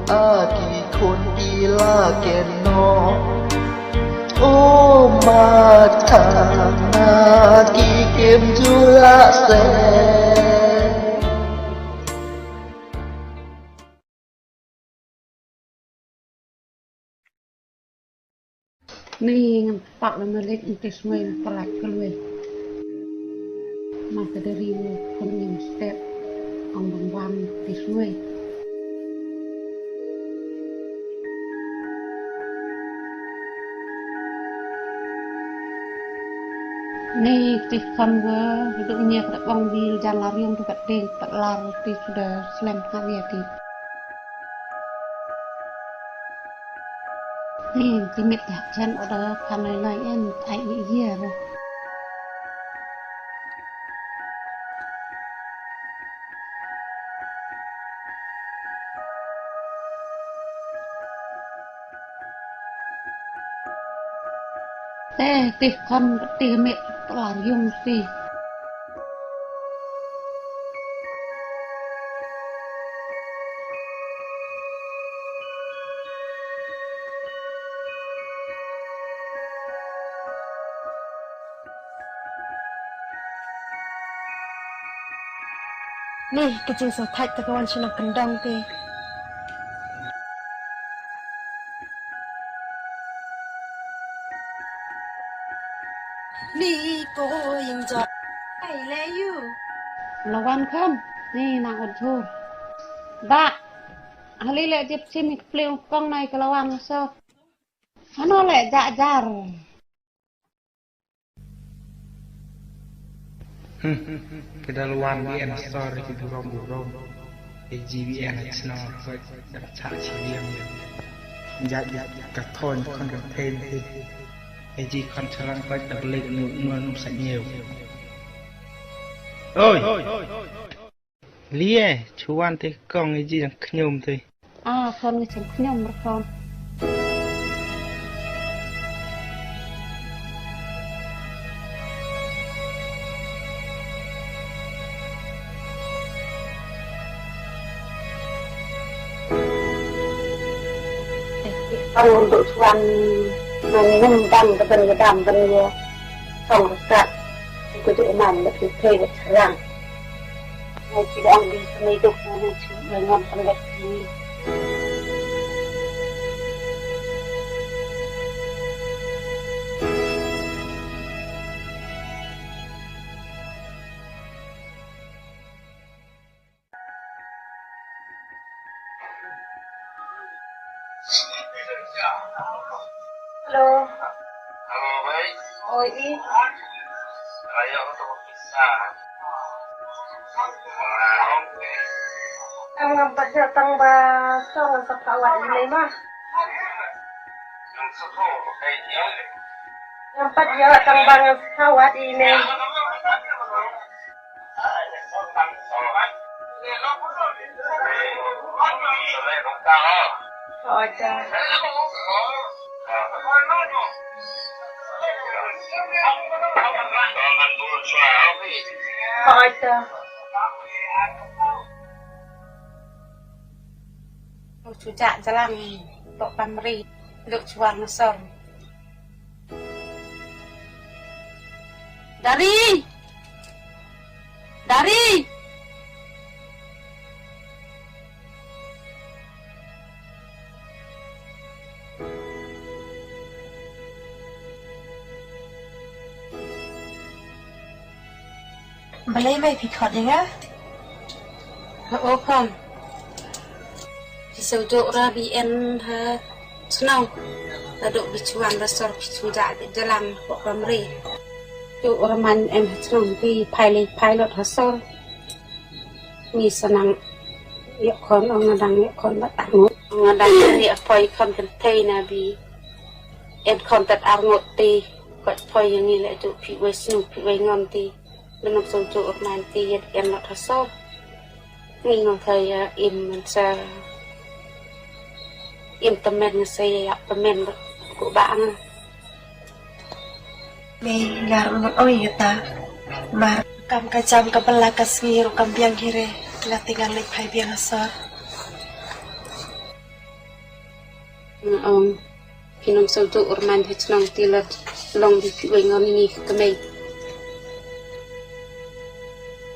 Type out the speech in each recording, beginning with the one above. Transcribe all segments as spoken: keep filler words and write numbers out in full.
A ki khun ki la ken no. O ma thang na ki kem ju la se. Ni ngan kpak la malik nti sngui palat kalwe. Ma ka deri ngu kun ngin step. Ong bang bang nti sngui. Ni ti kham ga du nya ka bang bil jan la riung tu ka ding pat lar ti suda slem ka nia ti. Ni ti mit ya jan oda kan lai lai en ai i yer. Te ti kham ti mit lar yung ti. Ni ka jingsngewthait ta ka wan sha nongkyndong te. Ni ko ïing jot. Ai le yu. Lawan kham. Ni nang ot jhur. Ba. Hali le jip sim ik pliu kong nai ka lawan so. Hano le ja jar. Hmm, ka dal wan bi en sor ki burom burom. E ji bi en sno ko da cha chi liang. Ja ja ka thon kon ka then hi. E ji kon charang ko da blik nu nu nu sa nyeu. Oi. Lie, chuan te kong e ji dang khñium te. Ah, khon ngi chang khñium mer khon. Ang untuk chuan nang ngum dang ka ban ya dam ban ya. Song kat. Ku ju man ba ki thei ba charang. Ngai ki dang bi samai duk na nang chu ngai ngam pang dak ni. Hello. Hello, bhai. Oi, i. Ayo, to pisa. Em ngam pat ïoh tang ba song sa phawat i mei ma. Ngam pat ïoh tang ba ngan sa phawat i mei. Oi ta. Oi ta. Lut shu jah jalan tok pamri, lut shu wan nusor. Dari! Dari! Balei mai phi khot ïa nga? Ha o khom. Phi sngewthuh ra bi en ha shnong. Haduh bi chuan ba sor phi shu jah jalan pok pamri. Tu ra man em ha shnong phi phai lei phai lut ha sor. Ngi sa nang ïoh khon ong nga dang ïoh khon bad arngut. Nga dang ïoh poi khon kynthei na bi en khon tat arngut te. Koit poi ïa ngi leh tu phi wei snu phi wei ngon te. Lem sngewthuh ur man te ïa en lut ha sor. Ngi ngol thai ïa im man sa im tymmen nga sa ïa tymmen ko ba nga. Me ngar ngut oi ïa ta. Mar kam ka jam ka bala ka sngi ruh kam biang hi re. La te ngan leit phai biang ha sor. Nga ong phi nong sngewthuh, u rmind ha chnong te la long bi phi wei ngon ini ka mei.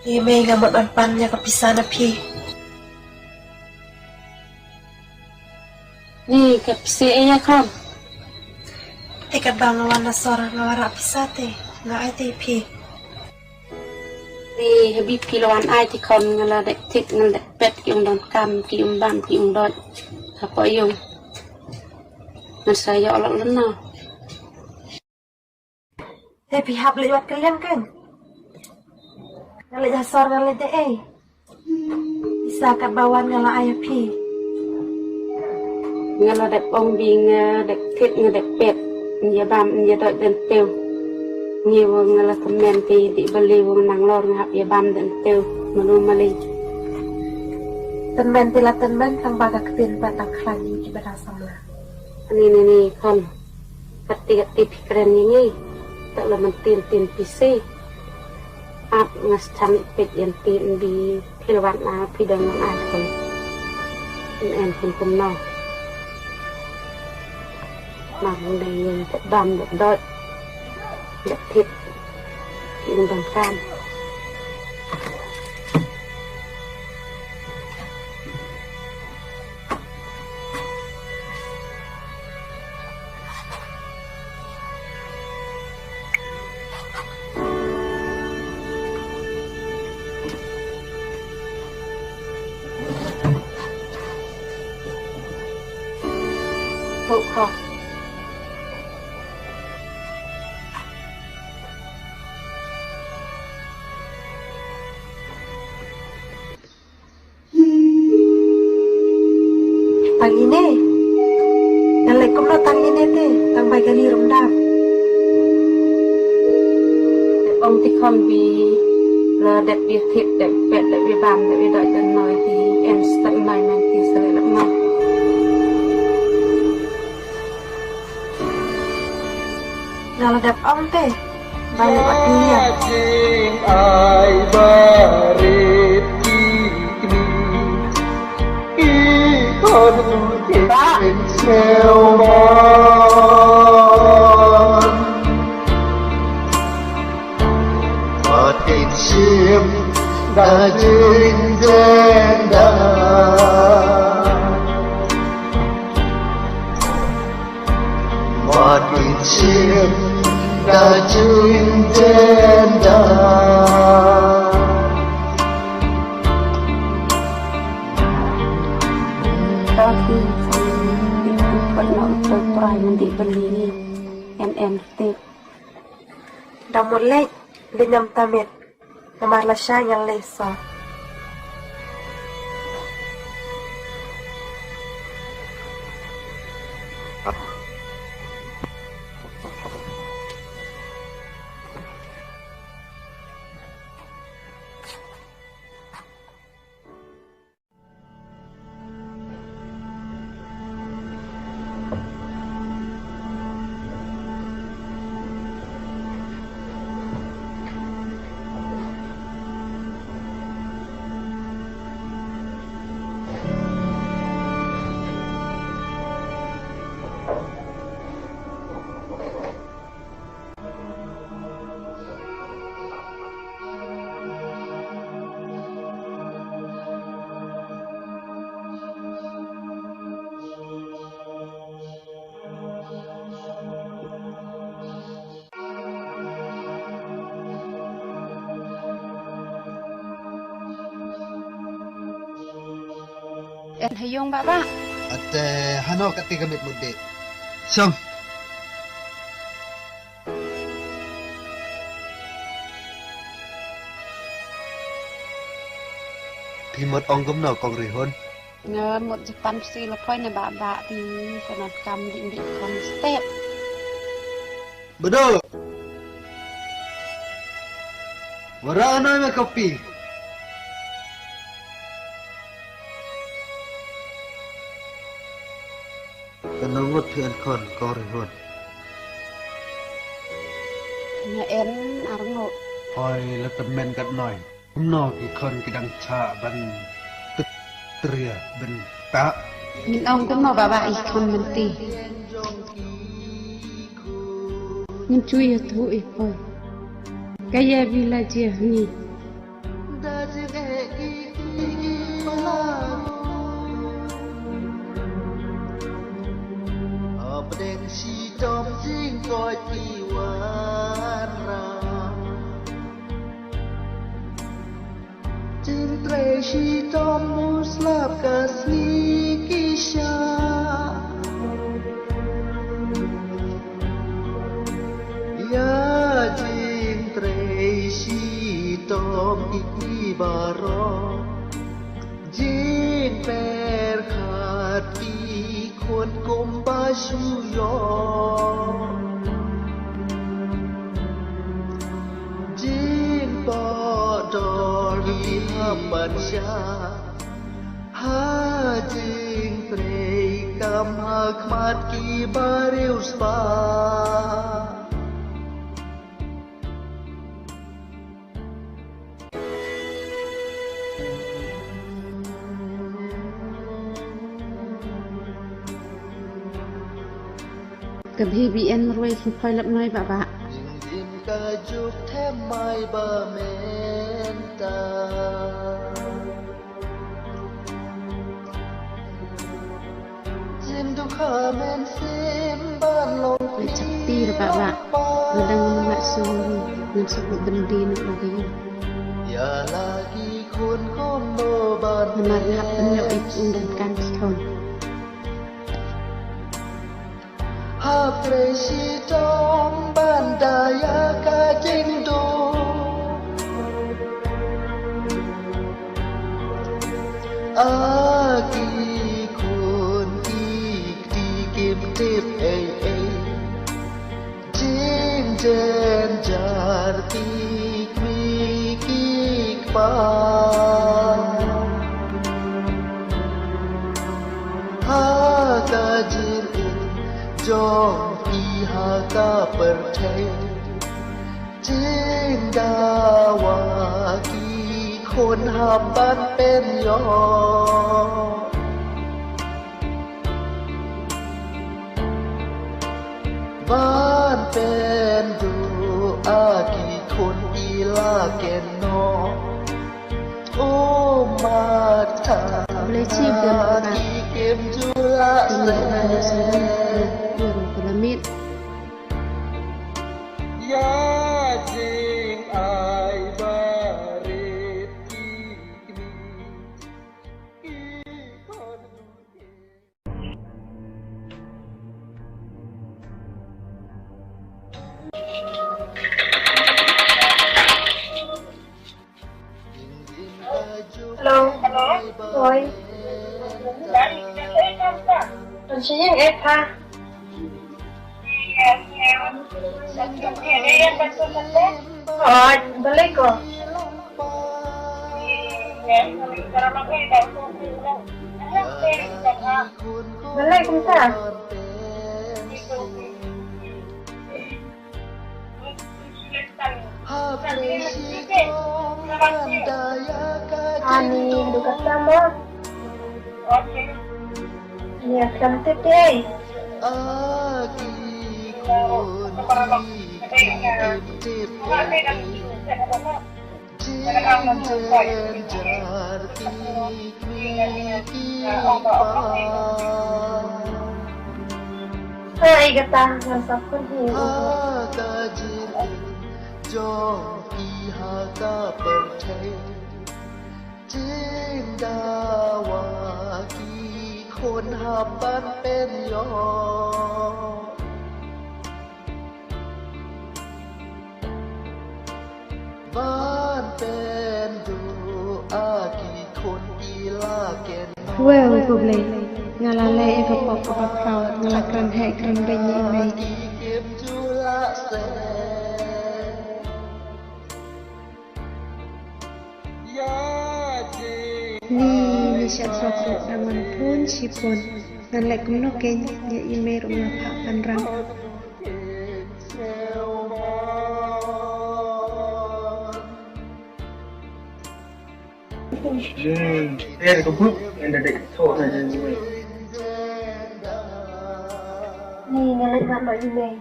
Ye mei, nga mut ban pan ïa ka pisa na phi. Ni ka pisa ei ïa kham. Te katba nga wan na sor nga wanrah pisa te nga ai te phi. Ni habi phi la wan ai te kham, nga la dep thied nga la dep pet ki ung donkam, ki ung bam, ki ung doit hapoh ïung. Ngan sa ïoh lok lynno. Te phi hap leit wad ka liang kan. Nga leit ha sor nga leit da ei. Pisa katba wan nga la ai ïa phi. Nga la dep ong bi nga dep thied nga dep pet, ïa bam ïa doit dang tew. Ngi wa nga la tymmen te dei balei wa nga nang lor nga hap ïa bam dang tew. Mano malei. Tymmen te la tymmen tang ba ka ktien pat dang khlaiñ ïa kiba dang samla. Ani ni ni khon. Kati kati phi kren ïa ngi. Tak la man tin tin pisa. Ap nga stan pet ïa tin bi phi la wan na phi dang nang ai khon. En en khon kumno. Mar nang dei ïa pet bam dot dot. Ïa phi. Phi dang kan. Tang ine. Ngan leh kumno tang ine te, tang bai kali rum dap. Te ong te khon bi la dep ïa thied, dep pet, dep ïa bam, dep ïa doit dang noi te, em step noi man te sa leh lap mai. Nga la dep ong te ba leh wat ïa. Ai barit ki kni ki khon ki sngewbha. Wat kin shim da jin jenda. Wat kin shim da jin jenda. Ka ki ki pat na u trai trai ngan dih beli ni. En en tip. Da mut leh, leh nyam tamit. Namar lashai ngan leh sa. En ha ïung Bah Bah. Ate hano kati ka miet mut dih. Shong. Phi mut ong kumno Kong Rihun? Nga mut Japan phi la poi ne Bah Bah, phi ka nang kam dih dih kon step. Bedo. Wara anai me kopi. Ka nongut phi en khon Kong Rihun. Nga en arngut. Hoi la tymmen katnoi. Kumno ki khon ki dang chah ban tut tria ban tah. Ngin ong kumno ba ba i kham mynti. Ngin chui ya thu i poi. Kaya bila jia ni. Hapdeng shitom jingkoit ki wanrah. Jingtrei shitom u slap ka sngi ki shah. Ïa jingtrei shitom ïa ki baroh. Jingpyrkhat ki khun kumba shu ïoh. Jingpodor ki hap ban shah. Ha jingtrei kam ha khmat ki briew spah. Ka B B N marwei ki poi lap noi ba ba. Jingim ka juk them mai ba mynta. Jingdukha mynsiem ban long. Ngi chak ti ba ba. Ngi dang mat sung ngi suk bendin lagi. Ïa la ki khun kumno ban. Namar hap pynïoh ïa ki undang kan ki khun. Hap trei shitom ban da ïa ka jingduh. A ki khun ki kti kim tip ei ei. Jingjynjar ki kmie ki kpa. Ha ka jingim jong ki ha ka pyrthei. Jingdawa ki khun hap ban pynïoh. Ban pynduh a ki khun ki la kynnoh. Ummat ka Blei chi biang ka ki kim ju la seh. Ïa jingai barit ki kmie ki khun. Hello. Hello. Oi. Dari, dari, dari, dari. Dari sini, eh, ha. Oh, balei ko? Balei kumta? Ani, duka sama. Ni akan tete. Hai, kata ngan takut ni. Jong ki ha ka pyrthei. Jingdawa ki khun hap ban pynïoh. Ban pynduh a ki khun ki la kynnoh. Wow, ko Blei. Nga la leh ïa ka pop kaba khraw, nga la kren heh kren beiñ ïa i mei. Ki kim ju la seh. Ni, ni sha throk ruh dang wan phone shipon. Ngan leh kumno kein, ïa i mei ruh nga phah pynrang. Hmm, eh, ka buk, enda dei, tho, na, na, na. Ni nga leit wan noh ïa i Mei.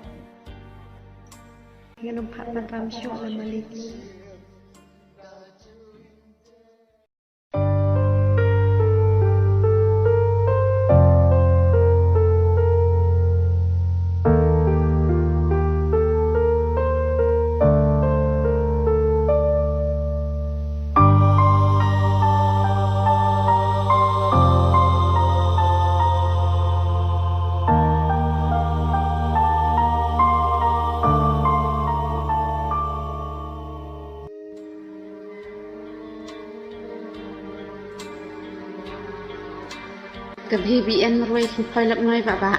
Ngan ym pat ban ram shuh la Malik. Ka B B N marwei kin phoi lap noi ba ba.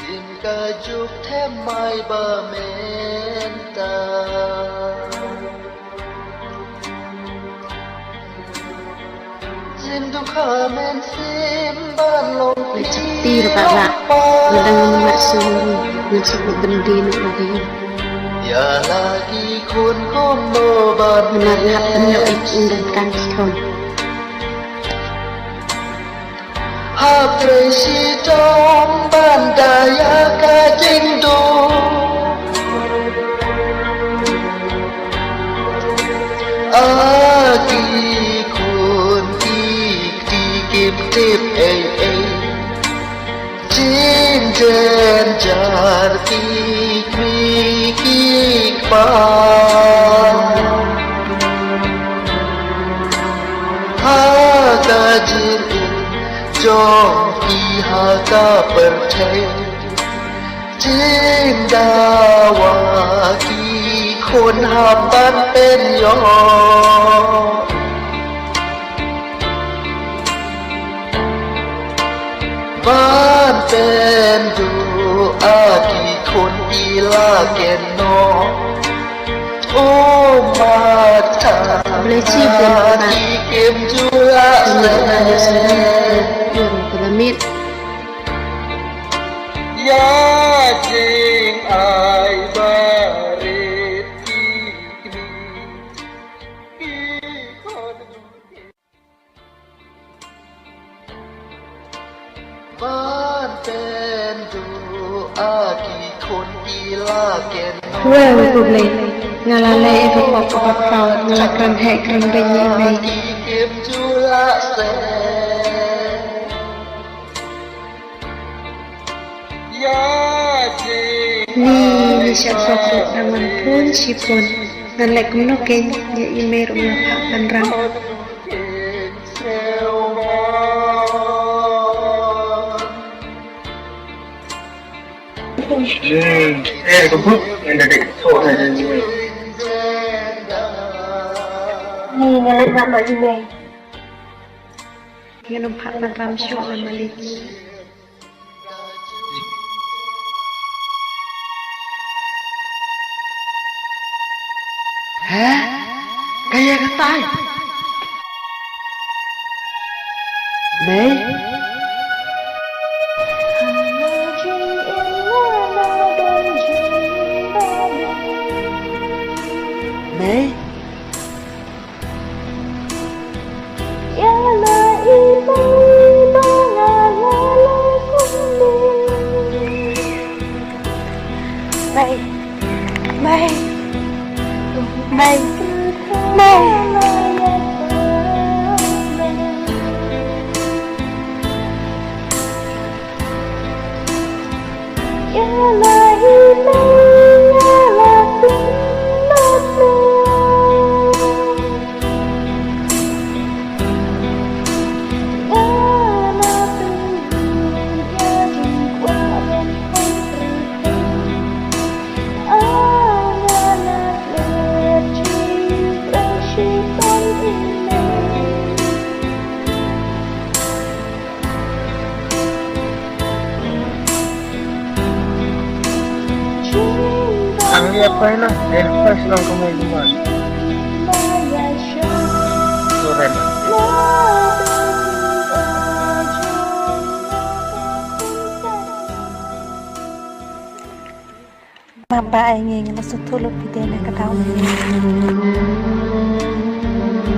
Dim ka juk them mai ba menta. Jin du kha men sim ban long. Ri chak ti ri ba ba. Ri dang ma sum ri. Ngan suk ri dang di na ri. Ya la ki khun kum no ban. Ngan hap nyo ik ing dan kan ki khun. Hap trei shitom ban da ïa ka jingduh. A ki khun ki kti kim tip ei ei. Jingjynjar ki kmie ki kpa. Ha ka jingim jong ki ha ka pyrthei. Jingdawa ki khun hap ban pynïoh. Ban pynduh a ki khun ki la ken noh. Ummat ka Blei chi bun ba ki kim ju la seh. Ïa jing ai barit ki kmie ki khun. Ban pynduh a ki khun ki la ken. Wei wei ko Blei, nga la leh ïa ka pop ka pop, nga la kren heh kren beiñ ïa i Mei. Ki kim ju la seh. Ïa jing. Ni ni sha pop ruh dang wan pun shi pun. Ngan leh kumno kein, ïa i Mei ruh nga phah ban rang. Ni nga leit wan noh ïa i Mei. Ngan ym pat ban ram shuh la Malik. Heh? Kaei katai? Mei? Mei? Mei. Mei. Mei. Mei. Ang liya pa na, eh, pa silang kamay naman. Suran. Map ba ai ngi ngi la sngewthuh lut phi te na ka daw.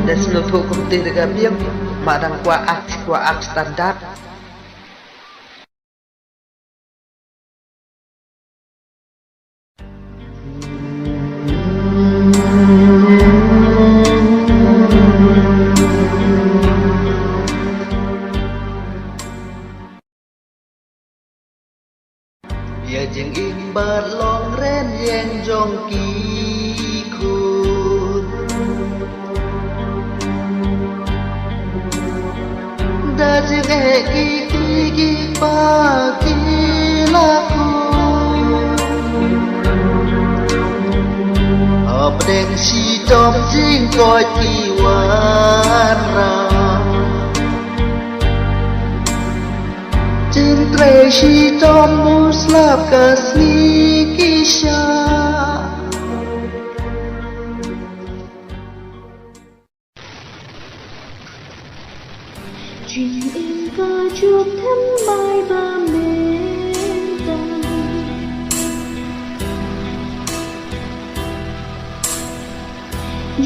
Da sngewthuh kumte da ka biang, ma dang kwah act, kwah act standard. Ïa jingim bad long ren ïeng jong ki khun. Da jingeh ki kti ki kpa ki la khun. Hapdeng shitom jingkoit ki wanrah. Jingtrei shitom u slap ka sngi ki shah. Jingim ka juk thymmai ba mynta.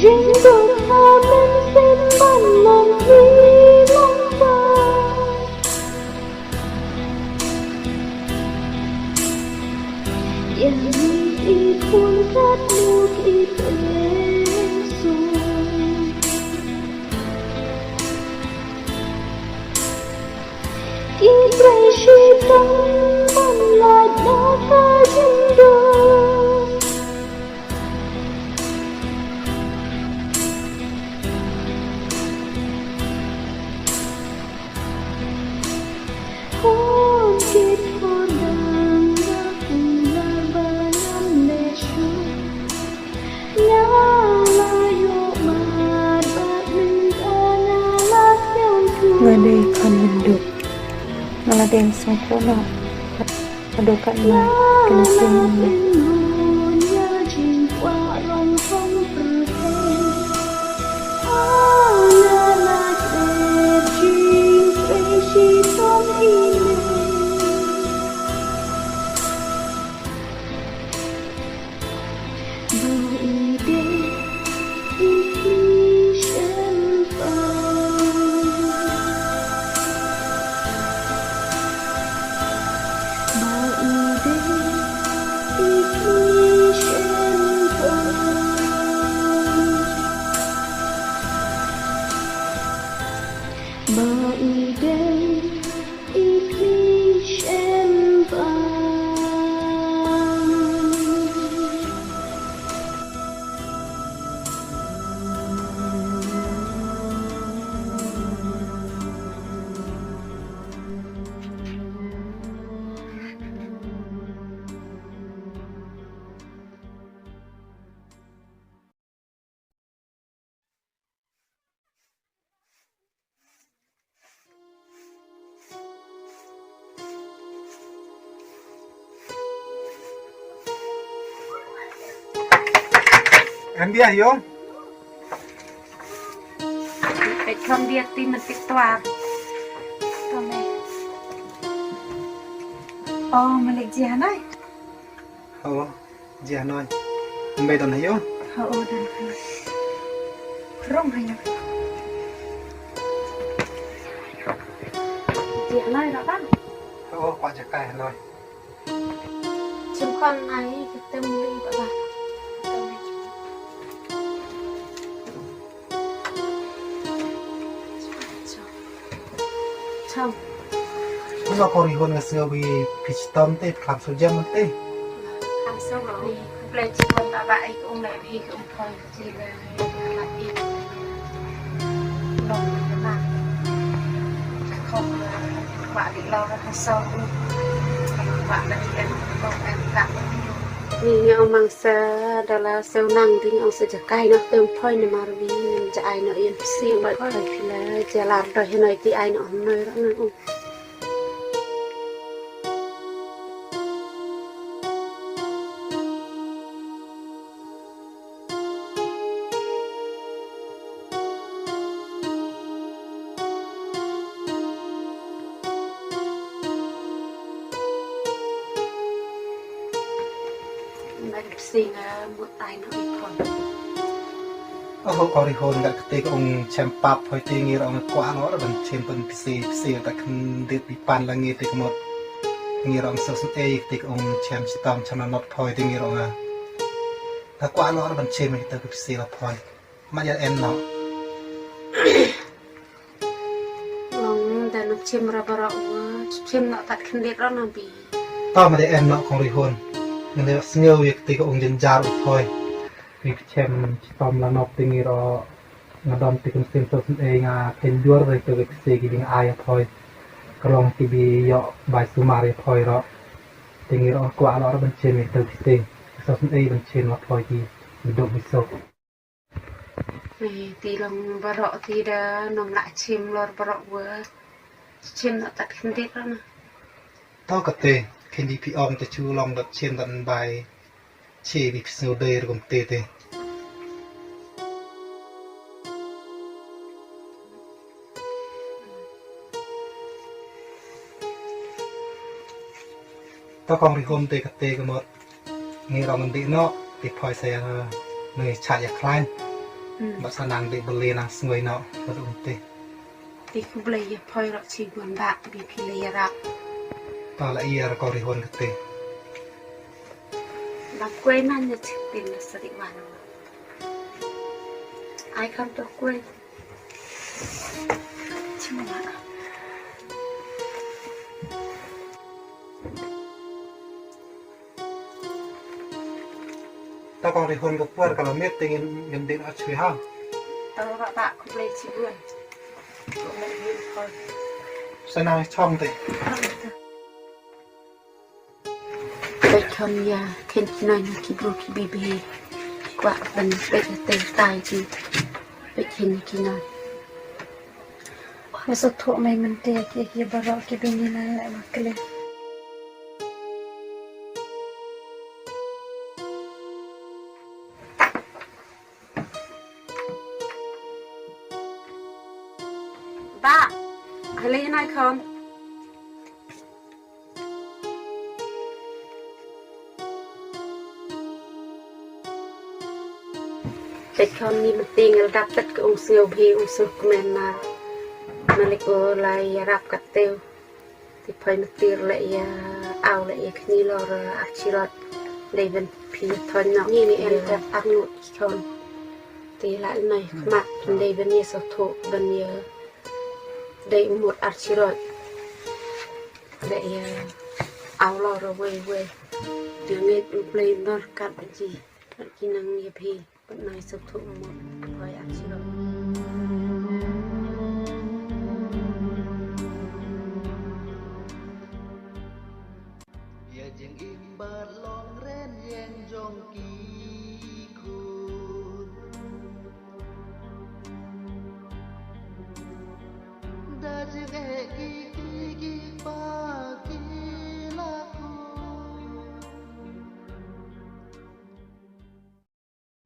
Jingduk ha mynsiem ban long hi long ba. Ïa i khun katno ki pynsuh. Ki trei shitom ban lait na ka jingduk. Khun kit khun dang ba khun lar ba ngam leh shuh. Nga la ïoh mad bad mynta nga la sngewthuh. Nga dei khun mynduk. Nga la dei sngewthuh noh. Haduh katno kane ka jingim. Ba i dei i khmih shem bam. Em bia hiong. Peit kham bia ti men ti twar. Tome. Oh, malik ji hanai. Oh. Ji hanoi. Mbai don hayo. Ha o don. Rong hayo. Ji hanoi na ba. Ha o kwa jakai hanoi. Chim kon nai ke tem li ba ba. Cham. Kuma ko ri hon nga sngewbha phi chitom te, kham sngewjam te. Kham sngewbha phi, phi chitom ba ba ai ka um lai phi ka um phoi chi le la phi. Long ma. Kham ba di lo ra ka so. Ba ba di em ko em ka. Ni nga ong mang sa da la sew nang ding ong sa jakai noh tem phoi ne mar wi nem ja ai noh yen psi ba phoi phi la ja lar doh noi ti ai noh noi ro na ong. Nang psi nga mut ai no i phone. Oh, ko ri hon ngat kti ka ong chem pap hoi ti ngi rong kwah no ra ban chem pun psi psi ta khndit bi pan la ngi ti ka mut. Ngi rong sa sut ei ti ka ong chem chitom chem na not hoi ti ngi rong a. Nga kwah no ra ban chem kita ka psi la phoi. Mat ïa en no. Long da no chem ra ba ra u chem no tat khndit ra no bi. Tama de em noh kong Rihun. Ngan ïa sngew ïa kti ka ung jynjar u Thoi. Ngi kchem chitom la nop te ngi ro nga dom te kum sim so sim ei nga khlem jur re to ki kse ki ding ai ïa Thoi. Ka long ki bi ïoh bai sumar ïa Thoi ro. Te ngi ro kwah lo ro ban chem ïa to ki kse. So sim ei ban chem la Thoi ki bi dok bi so. Ai, ti long baroh ti da nong la chim lor baroh wa. Chim na tat khyndiat na. Tau kate, khein di phi ong te chu long dat chim dat bai. Chi bi phi sngewdei rukom te te. Ta kong Rihun te kate ka mot. Ngi rong ngan dih noh, ti phoi sa ïa ngi cha ïa khlain. Hmm. Ba sa nang dih beli nang sngewai noh, ba dum te. Ti khublei ïa phoi rok chi guan bak, bi phi le ïa rap. Ta la ïa kong Rihun kate. Ba kuai man ïa chi tin la sa dih wan. Ai kham to kuai. Ta kong Rihun ka puar ka la miet te ngin ngin dih noh chui ha. Ta ba ba khublei chi guan. Sa nang chong te. Peit kham ïa khein ki noi na ki bru ki bibi. Kwah ban peit ïa tei tai ki. Peit khein ki noi. Wa sa thoh mai mynta ki ki baroh ki bini na la ma kle. Ba, hale nai kham. Peit kham ni mynta ngi la dap peit ka ung sngewbha ung sngewkmen ma. Malik o la ïarap katte. Ti phai mynta la ïa aw la ïa khni lor archirot. Dei ban phi thon nok ni ni en ka arngut khon. Ti la nai khmat dei ban ïa sotho ban ïa dei mut archirot. Dei ïa aw lor wei wei. Dei ngeit u Blei bar kat ji. Kat ki nang ïa phi. Kat nai sotho mut phai archirot. Ïa jingim bad long ren ïeng jong ki khun. Da jingeh ki kli ki pa.